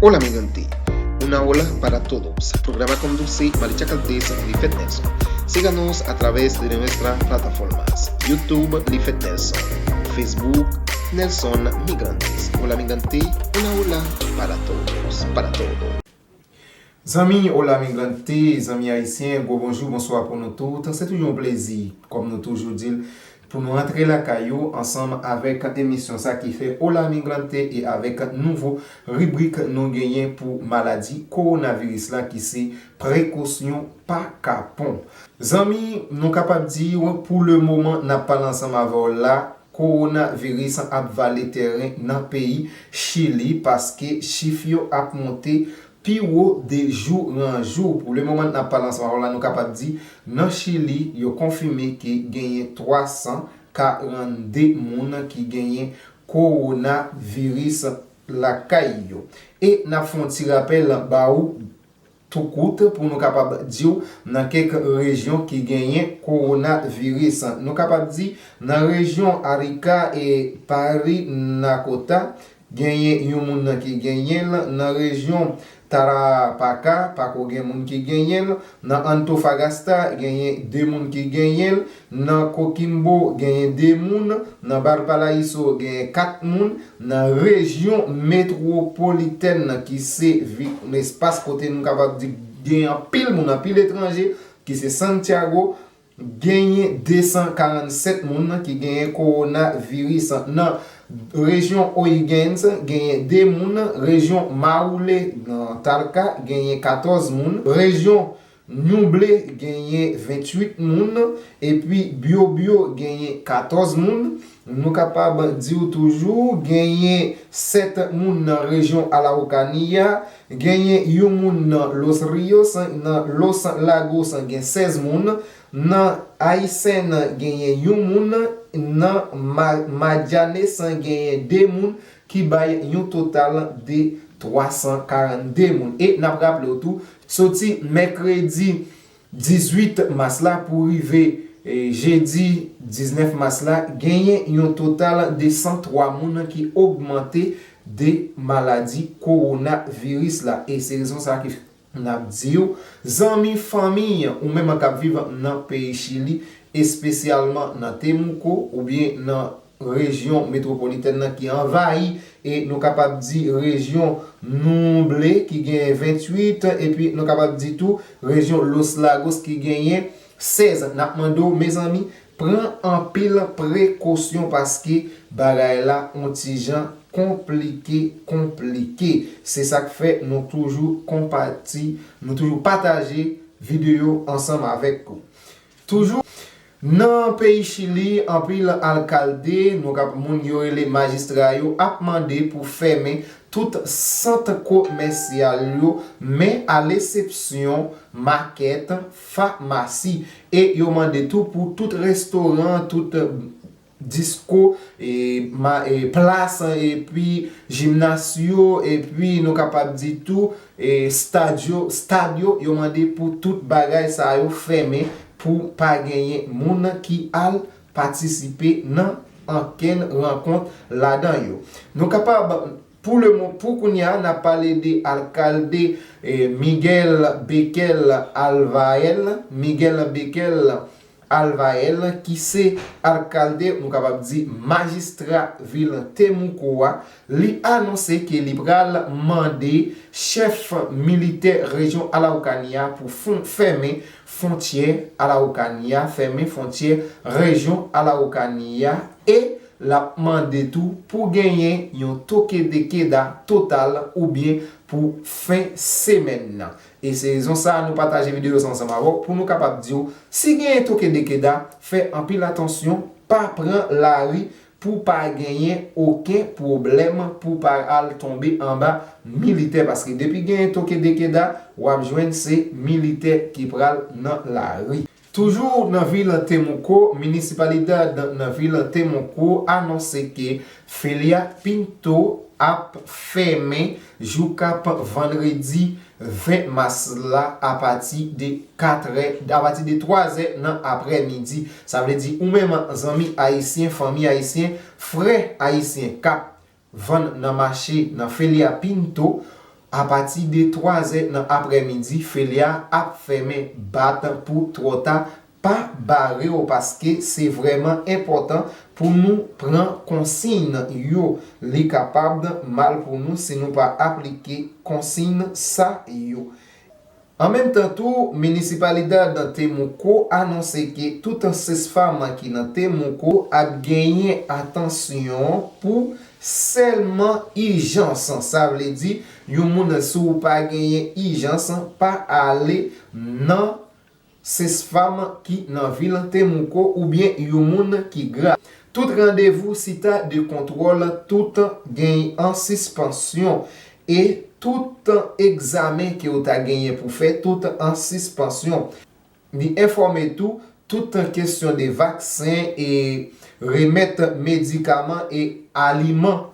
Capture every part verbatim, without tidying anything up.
Hola migrante, una ola para todos. Programa conduce Maricha Caldes Lifet Nelson. Síganos a través de nuestras plataformas YouTube Lifet Nelson, Facebook Nelson Migrantes. Hola migrante, una ola para todos, para todos. Zanmi Hola Migrante, zanmi ayisyen, gwo bonjou, bonswa pou nou tout. Se toujou yon plezi, kòm nou toujou di l, pou nou antre lakay ou ansanm avèk emisyon sa ki fè Hola Migrante e avèk nouvo ribrik nou genyen pou maladi kowonaviris la ki se prekosyon pa kapon. Zanmi, nou kapab di w, pou le moman n ap pale ansanm avè w la, kowonaviris ap vale tèren nan peyi Chili paske chif yo ap monte pi wo de jou an jou. Pou le moman n ap pale ansanm avè w la, nou kapab di nan Chili, yo konfime ke genyen twa san karannde moun ki genyen kowonaviris lakay yo. E n ap fè yon ti rapèl ba ou tou kout pou nou kapab di w nan kèk rejyon ki genyen kowonaviris. Nou kapab di nan rejyon Arica e Parinacota, genyen yon moun nan ki genyen l, nan rejyon Tarapacá, pako gen moun ki genyen l, nan Antofagasta, genyen de moun ki genyen l, nan Coquimbo, genyen de moun, nan Valparaíso, genyen kat moun, nan rejyon metwopolitèn nan ki se vi-, espas kote nou kapab di genyen anpil moun, anpil etranje, ki se Santiago, genyen de san karannsèt moun ki genyen kowonaviris. Nan rejyon O'Higgins, genyen de moun. Rejyon Maule, nan Talca, genyen katòz moun. Rejyon Ñuble, genyen venntuit moun. Epi Biobío, genyen katòz moun. Nou kapab di w toujou, genyen sèt moun nan rejyon Araucania, genyen yon moun nan Los Ríos, nan Los Lagos, gen sèz moun. Nan Aysèn, genyen yon moun. Nan Ma-, Majanes, genyen de moun, ki bay yon total de twa san karannde moun. E n ap raple w tou, soti mèkredi dizuit mas la pou rive, e, jedi diznèf mas la, genyen yon total de san twa moun ki ogmante de maladi kowonaviris la. E se rezon sa ki n ap di w, zanmi, fanmi, ou menm k ap viv nan peyi Chili, espesyalman nan Temuco oubyen nan rejyon metwopolitèn nan ki anvayi, e nou kapab di rejyon Ñuble ki genyen venntuit, epi nou kapab di tou rejyon Los Lagos ki genyen sèz. N ap mande w, mezanmi, pran anpil prekosyon paske bagay la on ti jan konplike, konplike. Se sa k fè nou toujou konpati, nou toujou pataje videyo ansanm avèk ou. Toujou nan peyi Chili, anpil alkalde, nou ka, moun yo rele majistra yo, ap mande pou fèmen tout sant komèsyal yo, men a lesepsyon makèt, famasi. E yo mande tou pou tout restoran, tout disko, e, ma-, e, plas, epi jimnas yo, epi nou kapab di tou, e, stad yo, stad yo, yo mande pou tout bagay sa yo fèmen pou pa genyen moun ki al patisipe nan ankenn rankont ladan yo. Nou kapab, pou le mo-, pou kounye a, n ap pale de alkalde, e, Miguel Bequel Alvael. Miguel Bequel Alvael, ki se alkalde, nou kapab di majistra vil Temuco a, li anonse ke li pral mande chèf militè rejyon Araucania pou fon-, fèmen fwontyè Araucania, fèmen fwontyè rejyon Araucania, e l ap mande tou pou genyen yon toque de queda total oubyen pou fen semèn nan. E se rezon sa a nou pataje videyo sa ansanm avè w pou nou kapab di w, si genyen toque de queda, fè anpil atansyon, pa pran lari pou pa genyen okenn pwoblèm, pou pa al tonbe anba militè, paske depi genyen toque de queda, w ap jwenn se militè ki pral nan lari. Toujou nan vil Temuco, Municipalidad nan vil Temuco anonse ke Felia Pinto ap fèmen jou k ap vandredi ven mas la apati de katrè, apati de twazè nan aprèmidi. Sa vle di ou menm zanmi ayisyen, fanmi ayisyen, frè ayisyen k ap vann nan mache nan Felia Pinto, Apati de twazè nan aprèmidi, Felia ap fèmen bat pou twò ta. Pa bare w, paske se vrèman enpòtan pou nou pran konsiy yo. Li kapab mal pou nou si nou pa aplike konsiy sa yo. An menm tan tou, Municipalidad Temuco anonse ke tout sesfam ki nan Temuco ap genyen atansyon pou sèlman ijans. Sa vle di, yon moun, si w pa genyen ijans, pa ale nan sesfam ki nan vil Temuco oubyen yon moun ki grav. Tout randevou sita de kontwòl, tout gen an sispansyon, e tout egzamen ke w ta genyen pou fè, tout an sispansyon. Li enfòme tou, tout kesyon de vaksen e remèt medikaman e aliman,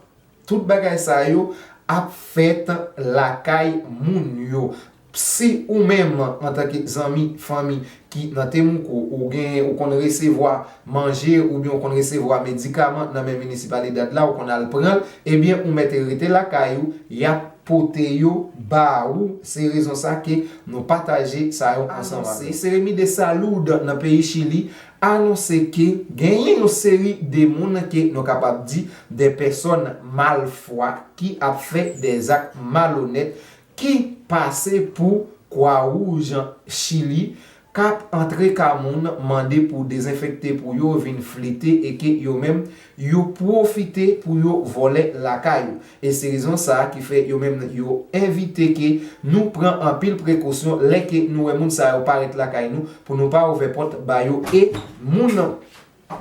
tout bagay sa yo ap fèt lakay moun yo. Si ou menm, antanke zanmi, fanmi ki nan Temuco, ou gen, ou konn resevwa manje oubyen ou konn resevwa medikaman nan men Municipalidad la, ou konn al pran l, ebyen, ou mèt rete lakay ou, y ap pote yo ba ou. Se rezon sa ke nou pataje sa yo ansanm avè w. Seremi de Salud nan peyi Chili anonse ke genyen yon seri de moun ke nou kapab di de pèsòn malfwa ki ap fè de zak malonèt ki pase pou Kwa Wouj Chili k ap antre ka moun mande pou dezenfekte pou yo vin flite e ke yo menm yo pwofite pou yo vòlè lakay ou. E se rezon sa a ki fè yo menm yo envite ke nou pran anpil prekosyon lè ke nou wè moun sa yo parèt lakay nou pou nou pa ouvè pòt ba yo. E moun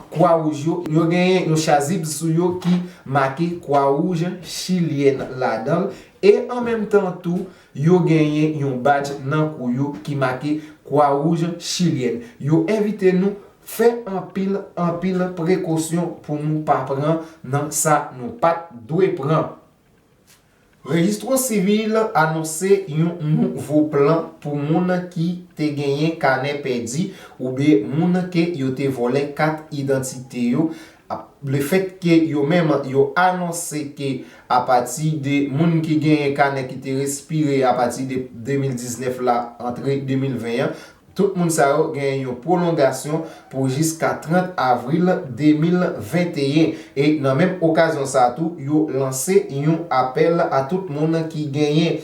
Kwa Wouj yo, yo genyen yon chazib sou yo ki make Kwa Wouj Chilyèn ladan l. E an menm tan tou, yo genyen yon badj nan kou yo ki make Kwa Wouj Chilyèn. Yo envite nou fè anpil, anpil prekosyon pou nou pa pran nan sa nou pa t dwe pran. Registro Civil anonse yon nouvo plan pou moun ki te genyen kanè pèdi oubyen moun ke yo te vòlè kat idantite yo. Ap-, lefètke yo menm yo anonse ke apati de moun ki genyen kanè ki te respire apati de de mil diznèf la antre de mil ven an, tout moun sa yo genyen yon pwolongasyon pou jiska trant avril de mil venteyen. E nan menm okazyon sa a tou, yo lanse yon apèl a tout moun ki genyen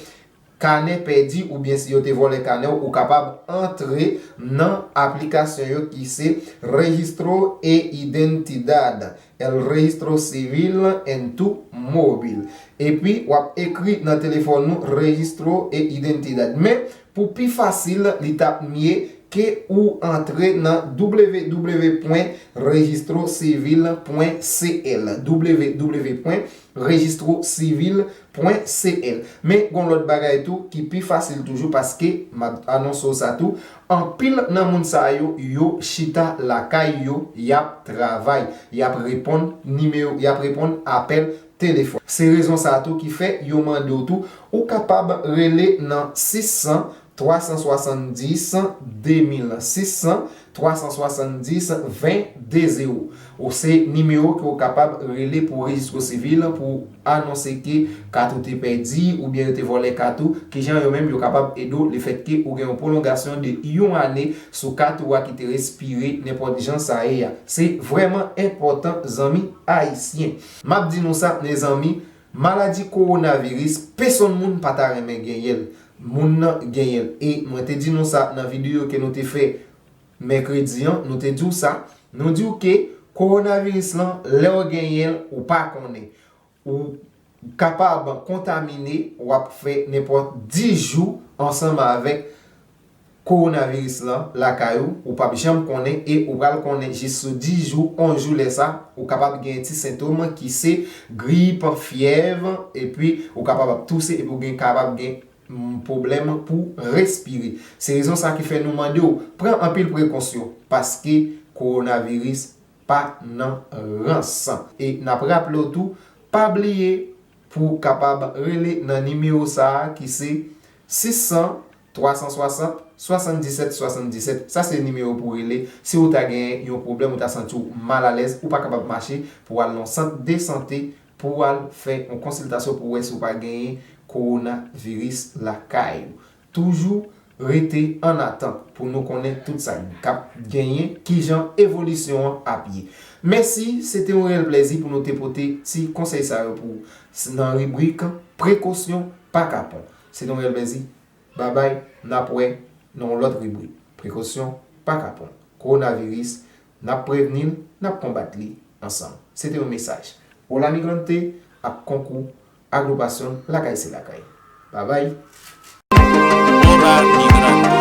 kanè pèdi oubyen si yo te vòlè kanè w, ou kapab antre nan aplikasyon yo ki se Registro e Identidad, El Registro Civil en tu móvil. Epi, w ap ekri nan telefòn nou Registro e Identidad. Men, pou pi fasil, li t ap mye ke ou antre nan w w w pwen registrocivil pwen c l, w w w pwen registrocivil pwen c l. Men gon lòt bagay tou ki pi fasil toujou, paske m ap anonse w sa tou, anpil nan moun sa yo, yo chita lakay yo, y ap travay, y ap reponn nimewo, y ap reponn apèl telefòn. Se rezon sa tou ki fè yo mande w tou, ou kapab rele nan sis san, twa san swasanndis, de mil, sis san, twa san swasanndis, ven, de zewo. Ou se nimewo ke w kapab rele pou rejistro sivil, pou anonse ke kat ou te pèdi oubyen yo te vòlè kat ou, kijan yo menm yo kapab ede w, lefètke ou gen yon pwolongasyon de yon ane sou kat ou a ki te respire nenpòt jan sa ye a. Se vrèman enpòtan, zanmi ayisyen. M ap di nou sa, mezanmi, maladi kowonaviris, pèsonn moun pa ta renmen genyen l. Moun nan genyen l. E mwen te di nou sa nan videyo ke nou te fè mèkredi an, nou te di w sa. Nou di w ke kowonaviris lan, lè w genyen l, ou pa konnen. Ou kapab kontamine, w ap fè nenpòt dis jou ansanm avèk kowonaviris lan lakay ou, ou p ap janm konnen e ou pral konnen jis sou dis jou, onz jou lè sa, ou kapab gen ti sentòm ki se grip, fyèv, epi ou kapab ap touse, epi ou gen, kapab gen, mm, pwoblèm pou respire. Se rezon sa ki fè nou mande w, pran anpil prekosyon, paske kowonaviris pa nan rans. E n ap raple w tou, pa bliye pou w kapab rele nan nimewo sa a ki se sis san, twa san swasant, swasanndisèt, swasanndisèt. Sa se nimewo pou w rele si w ta gen yon pwoblèm, ou ta santi w malalèz, ou pa kapab mache pou w al nan sant de sante, pou w al fè yon konsiltasyon pou w wè si w pa genyen kowonaviris lakay ou. Toujou rete an atant pou nou konnen tout sa k ap genyen, kijan evolisyon an ap ye. Mèsi, se te yon reyèl plèzi pou nou te pote ti konsèy sa yo pou w nan ribrik prekosyon pa kapon. Se te yon reyèl plèzi. Babay, n ap wè nan yon lòt ribrik. Prekosyon pa kapon. Kowonaviris, n ap prevni l, n ap konbat li ansanm. Se te yon mesaj Hola Migrante ak konkou Aglopasion Lakay se Lakay. Babay. Hola Migrante.